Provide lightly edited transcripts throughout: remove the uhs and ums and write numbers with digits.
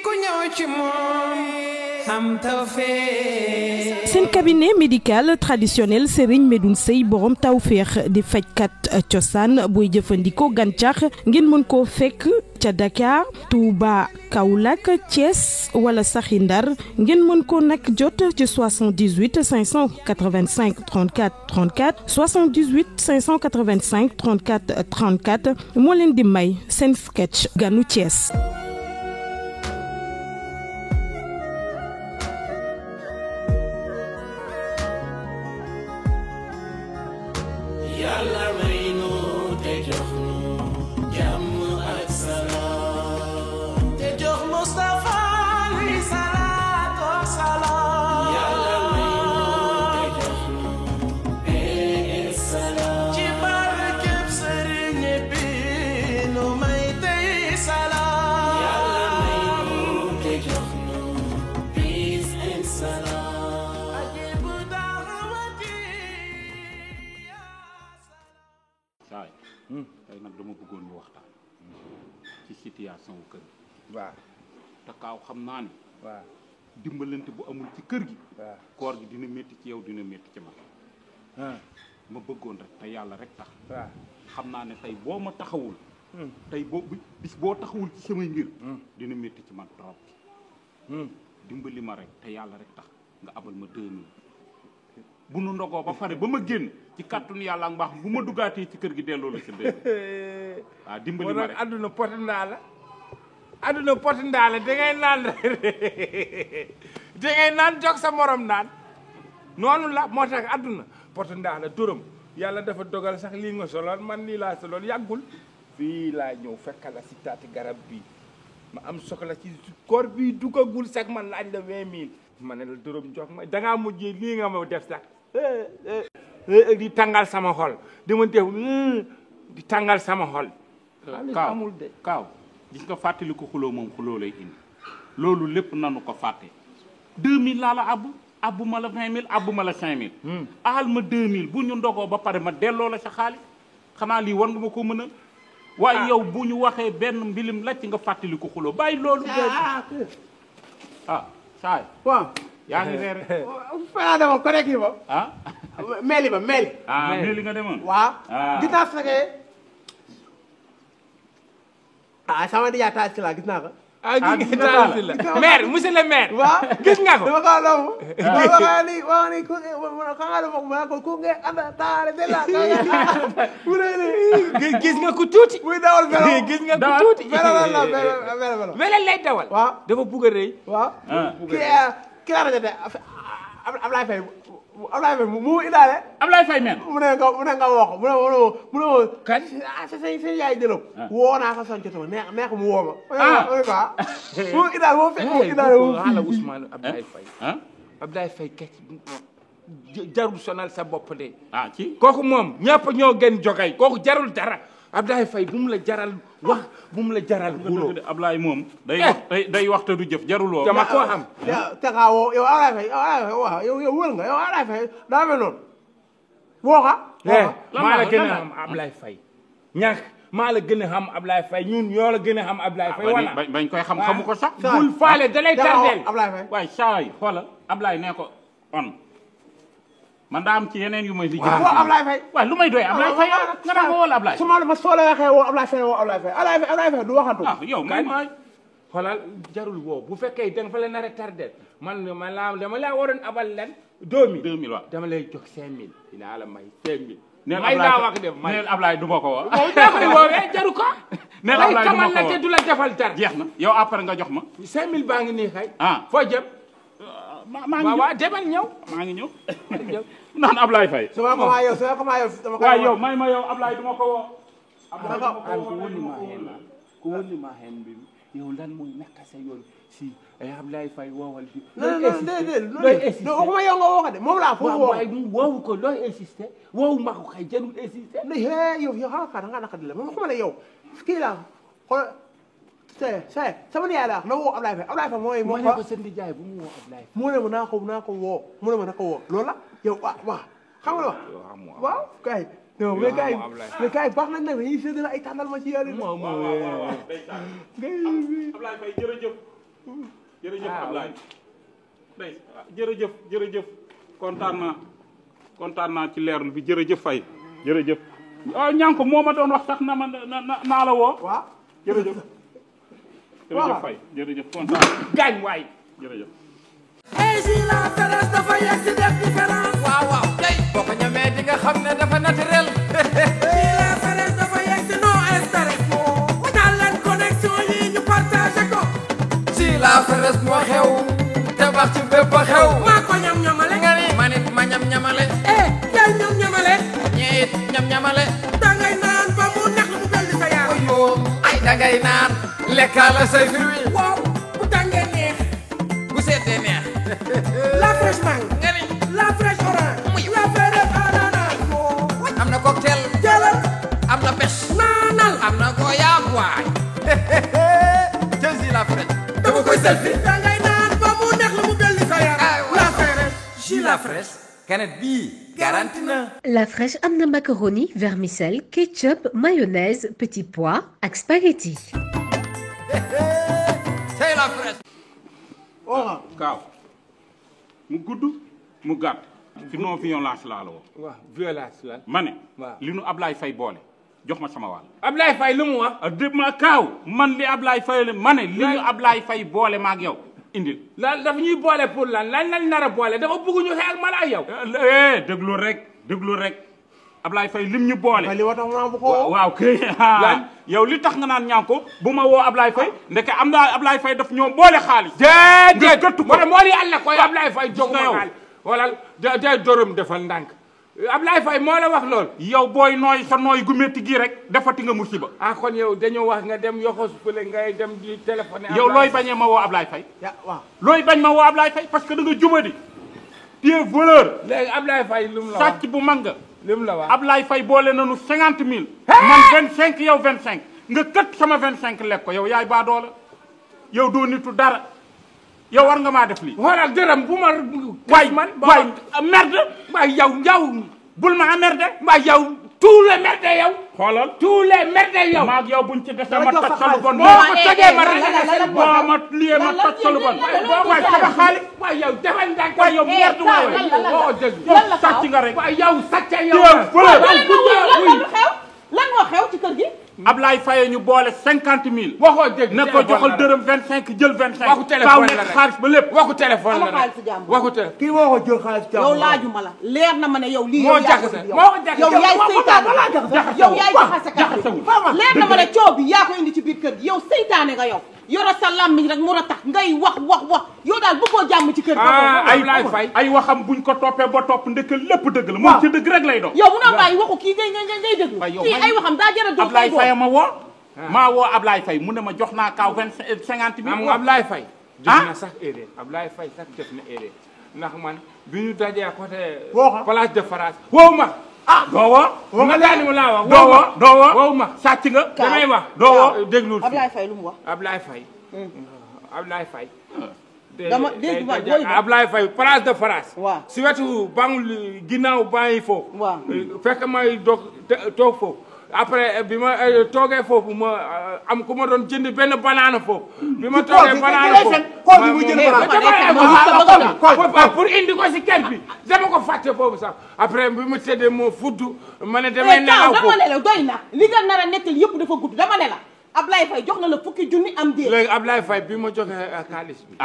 ku ñëw ci moom am tawfeex. seen cabinet médical traditionnel Serigne Medoune Seye borom tawfeex di fajkat cosaan buy jëfandikoo gàncax ngeen mën koo fekk ca Dakar Touba Kaolack Thiès wala saxi Ndar ngeen mën ko nag jot ci 78 585 34 34 78 585 34 34 moo leen di may seen sketch ganu Thiès. Yàlla may nu te jox nu jàmm ak salaam te jox Mustafa li salaatu wa salaam. Yàlla may nu te jox nu paix salaam ci barkeb Sëriñ bi nu may tey salaam. Yàlla may nu te jox nu peace and salaam. tey nag dama bëggoon ñu waxtaan ci situation wu kër gi. waaw te kaaw xam naa ni. waaw dimbalante bu amul ci kër gi. waaw koor gi dina métti ci yow dina métti ci man. ma bëggoon rek te yàlla rek tax. waaw xam naa ne tey boo ma taxawul. tey boo bis boo taxawul ci samay mbir. dina métti ci man trop. dimbali ma rek te yàlla rek tax nga abal ma 2000. bu nu ndogoo ba pare ba ma génn ci kàttanu yàlla ak mbaax bu ma duggaatee ci kër gi delloo la ci dee. waaw dimbali ma rek adduna poti ndaa la adduna poti ndaa la da ngay naan da ngay naan jox sa morom naan noonu la moo tax adduna poti ndaa la turam yàlla dafa dogal sax lii nga soloon man lii laa soloon yàggul fii laa ñëw fekkal la si taati garab bii ma am soxla ci koor bii duggagul sax man laaj la 20 000 ma ne la turam jox ma dangaa mujjee lii nga ma def sax di tàngal sama xol di ma def di tàngal sama xol. kaaw amul de kaaw gis nga fàttali ko xuloo moom xuloo lay indi loolu lépp nanu ko fàtte 2000 laa la abbu ma la 20 000 abbu ma la 5000. aal ma 2000 bu ñu ndogoo ba pare ma delloo la sa xaalis xanaa lii war nga ma ko mën a. waaye yow bu ñu waxee benn mbilim la ci nga fàttali ko xuloo bàyyi loolu. saay waaw yaa ngi reere. faa demoon ko rek yi ba. meeli ba meeli. meeli nga demoon. waaw. gis naa fekkee. sama nijaay taal si la gis naa ko. gis naa la maire monsieur le maire. waaw gis nga ko. dama ko loomu. waaw ni waaw ni ku xanaa dama ko mën a ko ku ngeen ànd taale de la. gis nga ku tuuti. muy dawal vélo gis nga ku tuuti. vélo vélo lay dawal. waaw dafa bugg a rëy. waaw. kii laa rajate Ablaye Faye mu indaale. Ablaye Faye men. mu ne nga wax mu ne kan sa yaay jëloon. woo naa ko sonn jotuma neex mu woo ma. mu indaale moo fekk mu indaale moo fi ala Ousmane Ablaye Faye. Ablaye Faye kecc jarul sonal sa bopp de. ci kooku moom ñëpp ñoo gën jogay kooku jarul dara Ablaye Faye bu mu la jaral wax bu mu la jaral. wuro Ablaye moom. day waxta du jëf jarul woo. dama koo xam. te kaa woo yow Ablaye Faye waaw yow wër nga yow Ablaye Faye daa mel noonu woo ka. maa la gën a xam Ablaye Faye ñàkk maa la gën a xam Ablaye Faye ñun ñoo la gën a xam Ablaye Faye. wala bañ koy xam xamu ko sax. bul faale da lay tardeel. Ablaye Faye waaye saa yi xoolal Ablaye nee ko on. man daa am ci yeneen yu may di. waaw woo Ablaye Faye. waaw lu may doy Ablaye Faye nga naa ko woo Ablaye. su ma soo la waxee woo Ablaye Faye woo Ablaye Faye du waxantu. yow man maa. xoolal jarul woo bu fekkee da nga fa leen nar a tardé man dama laa waroon abal leen 2000. 2000 waaw dama lay jox 5000. dinaa la may 5000. neel may laa wax de may neel Ablaye du ma ko woo. moom daa koy woowee jaru ko. neel Ablaye du ma ko la te du la defal dara. jeex na yow après nga jox ma. 5000 baa ngi nii xëy. foo jëm. maa ngi waaw demal ñëw. maa ngi ñëw. naan Ablaye Faye. su ma ko maa yow dama ko waaye yow may ma yow Ablaye du ma ko woo. Ablaye du ma ko woo ko wóni ma hen bi yow lan mooy naka sa yoon si ay Ablaye Faye woowal bi. non waxuma yow nga woo ko de moom laa foofu woo. waaye woowu ko looy insister woowu ma ko kay jarul insister. yow xam nga naka di la moom xama ne yow kii laa xool sama nijaay laa na woo Ablaye Faye mooy moo ko seen nijaay bu mu woo Ablaye Faye. mu ne ma naa ko woo mu ne ma na ko woo loolu la yow waaw xam nga waaw kay non mais gars yi baax nañ nag dañuy séddale ay tàndal ma ci yàlla. Ablaye Faye jërëjëf jërëjëf Ablaye day jërëjëf kontaan naa ci leerlu bi jërëjëf Faye jërëjëf ñanko moo ma doon wax sax na ma naa la woo waaw jërëjëf Faye jërëjëf kontaan gaañ waay jërëjëf si la Perez dafa yegg si def différence waaw tey boo ko ñamee di nga xam ne dafa naturel si la Perez dafa yegg si no stress mu daal leen connexion yi ñu partagé ko si la Perez moo xew te wax ci bépp xew maa ko ñam-ñamale nga ni ma nit ma ñam-ñamale yaay ñam-ñamale ñeet ñam-ñamale dangay naan ba mu neex mu dal di sa yaram yoo ay dangay naan lekkaala say fruit waaw bu tàngee neex bu seetee neex la fraîche mangue nga ni la fraîche orange la Perez ananas am na cocktail jëlal am na pêche naanal am na goyaab waay te si la Perez dama koy selfie dangay naan ba mu neex mu dal di sa yaram la Perez si la Perez kanet bii garanti na La Fraîche am na macaroni, vermicelle, ketchup, mayonnaise, petit pois ak spaghetti. c'est la Perez kaaw mu gudd mu gàtt fi non violence laa la woo waaw violence la ma ne waaw li nu Ablaye Faye boole jox ma sama wàll Ablaye Faye lu mu wax dégg ma kaaw man li Ablaye Faye la ma ne li ñu Ablaye Faye boole ma ak yow indil lan dafa ñuy boole pour lan lañ nar a boole dafa bëgg ñu xeex ak man ak yow déglu rek Ablaye Faye lim ñu boole li wa tax mu naan bu ko waaw kay yow li tax nga naan ñànko bu ma woo Ablaye Faye ndeke am naa Ablaye Faye daf ñoo boole xaalis déedéet gëttu ko moo di àlla koy Ablaye Faye jóg yow. ma xaalis wala day dërëm defal ndànk Ablaye Faye moo la wax lool yow booy nooy sa nooy gu métti gii rek defati nga musiba ah kon yow dañoo wax nga dem yoxos fële ngay dem di téléphoné yow looy bañee ma woo Ablaye Faye ya waaw looy bañ ma woo Ablaye Faye parce que da nga jubadi tu es voleur léegi Ablaye Faye lu mu la wax sàcc bu mag nga lu mu la wax Ablaye Faye boole nañu 50 000 man 25 yow 25 nga kët sama 25 lekk ko yow yaay baadoola yow doo nitu dara yow war nga maa def lii xoolal dërëm bu ma waay merde waay yow bul ma merde waay yow tous les merde yow xoolal tous les merde yow maag yow buñ ci desee ma toj sa lu bon boo ma tojee ma rek boo ma liyee ma toj sa lu bon waay sama xaalis waay yow defal ndànk waay yow merde waay boo dëgg yow sàcc nga rek waay yow sàcc yow lan moo xew ci kër gi Ablaye Faye ñu boole 50 000 waxoo dëgg na ko joxal dërëm 25 jël 25 waxu téléphone la nekk xaalis ba lépp waxu téléphone la ama xaalis jàmbur waxu téléphone kii moo ko jël xaalis jàmm yow laajuma la leer na ma ne yow lii moo yow yaa ko jaxase indi moo ko jaxase yow yaay seytaane yow yaay jaxase kat jaxasewul leer na ma ne coow bi yaa ko indi ci biir kër gi yow seytaane nga yow yoro sa làmmiñ rek mu ratax ngay wax yow daal bëggoo jàmm ci kër gi Ablaye Faye ay waxam buñ ko toppee ba topp ndeke lépp dëgg la moom ci dëgg rek lay doon yow munoo bàyyi waxu kii ngay déglu kii ay waxam daa jëra dul Ablaye Faye ma woo maa woo Ablaye Faye mu ne ma jox naa kaaw 50 000 am nga Ablaye Faye def na sax erreur Ablaye Faye sax def na erreur ndax man bi ñu dajee côté place de France wow ma doo woo nga daani mu laa wax doo woo wow ma sàcc nga damay wax doo woo déglul Ablaye Faye lu mu wax Ablaye Faye Ablaye Faye dama dégg ma booy ba Ablaye Faye place de France waaw si wetu bangul ginnaaw baa ngi foofu waaw fekk may toog foofu après bi ma toogee foofu ma am ku ma doon jënd benn banaana foofu bi ma toogee banaana foofu xool bi mu jënd banaana pour indi ko si kër bi dama ko fàtte foofu sax après bi ma tëddee moo fudd ma ne damay nelaw dama ne la doy na li nga nar a nettali yëpp dafa gudd dama ne la Ablaye Faye jox na la fukki junni am déet léegi Ablaye Faye bi ma joxee xaalis bi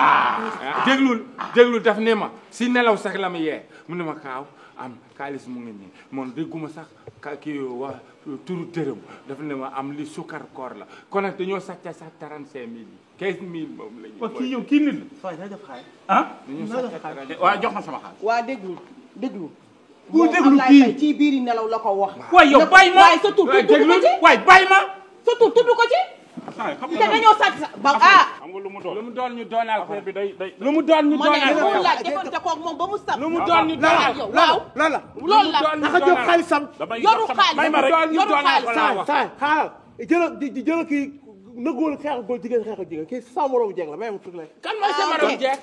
déglul daf ne ma si nelaw sax la ma yee mu ne ma kaaw am xaalis mu ngi nii moom dégguma sax kii wax turu dërëm daf ne ma am li sukar koor la kon nag dañoo sàcca sax 35 000 yi 15 000 moom la ñu kii yow kii nit Faye na def xaalis dañoo sàcca waaw jox ma sama xaalis waa déglu bu déglu Ablaye kii Faye ci biiri nelaw la ko wax waay yow bàyyi ma waaye sa tur tudd ko ci waay bàyyi ma sa tur tudd ko ci te dañoo sàcc sa ba xam nga lu mu doon lu mu doon ñu doonaal ko affaire bi day lu mu doon ñu ma ne doonaal loolu ko laaj defante koog moom ba mu sab lu mu doon ñu doonaal ko waaw lan la loolu la naka jël xaalisam damay yoru jox sama may ma rek xaalis yoru xaalis saa xaaral jëlal kii nëggool xeex góor jigéen xeex jigéen kii sa moromu jeeg la may ma tuuti kan mooy sa morom jeeg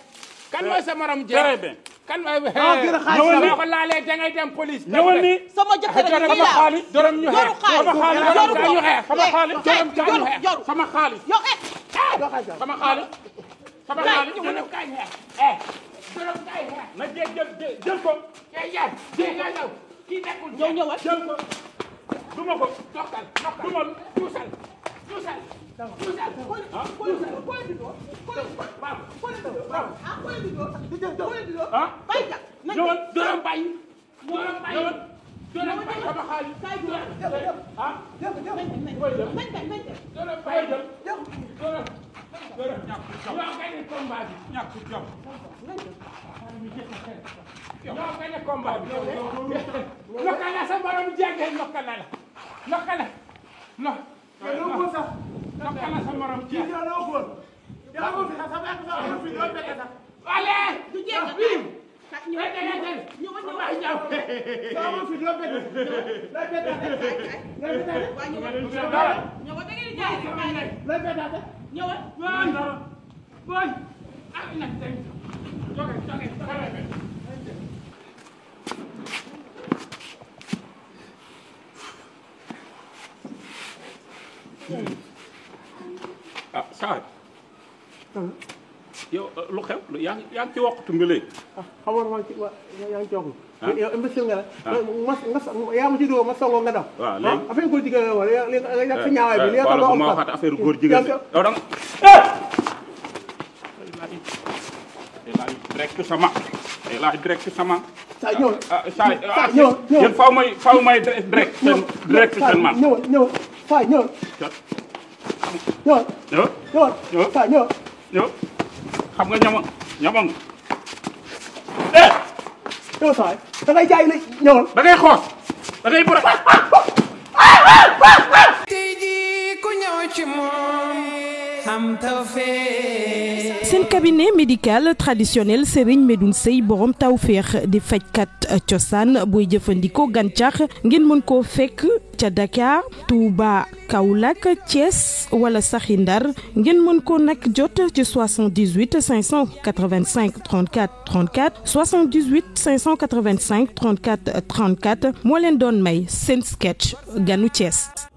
kan mooy sa morom jeeg très bien kan mooy gën a xaalis ñëwal ko laalee da ngay dem police ñëwal nii sama jëkkër a ngi laa xaalis dërëm ñu yoru xeex xaalis sama xaalis yoru ñu xeex sama xaalis yoru sama xaalis yow sama xaalis sama naa ñu wala kay dërëm kay na jël ko jël yow kii nekkul ñëwal jël ko duma ko tokkal dumal tuusal ñëwal dërëm bay sama xaalis sa borom jege nokkala sa morom ci allez du jeex ah saa yow lu xew yaa ngi ci waxtu nga léegi. xam nga yaa ngi ci waxtu. yow imbécile nga la. yaa ma ci dugg ma songoo nga daw. waaw léegi affaire góor jigéen la wala li nga sa ñaawaay bi. li nga ko ma waxaat affaire góor jigéen yow da nga. direct sama. direct sama. saa ñëw saa ñëw yéen faaw may direct seen man. ñëw saa ñëw. saa ñëw. xam nga ñamong yow saa da ngay jaay la ñëwal da ngay xoos da ngay bura tey jii ku ñëw ci moom am tawfeex. seen cabinet médical traditionnel Serigne Medoune Seye borom tawféex di fajkat cosaan booy jëfandikoo gàncax ngeen mën koo fekk ca Dakar Touba Kaolack Thiès wala saxi Ndar ngeen mën ko nag jot ci 78 585 34 34 78 585 34 34 moo leen doon may seen sketch ganu Thiès.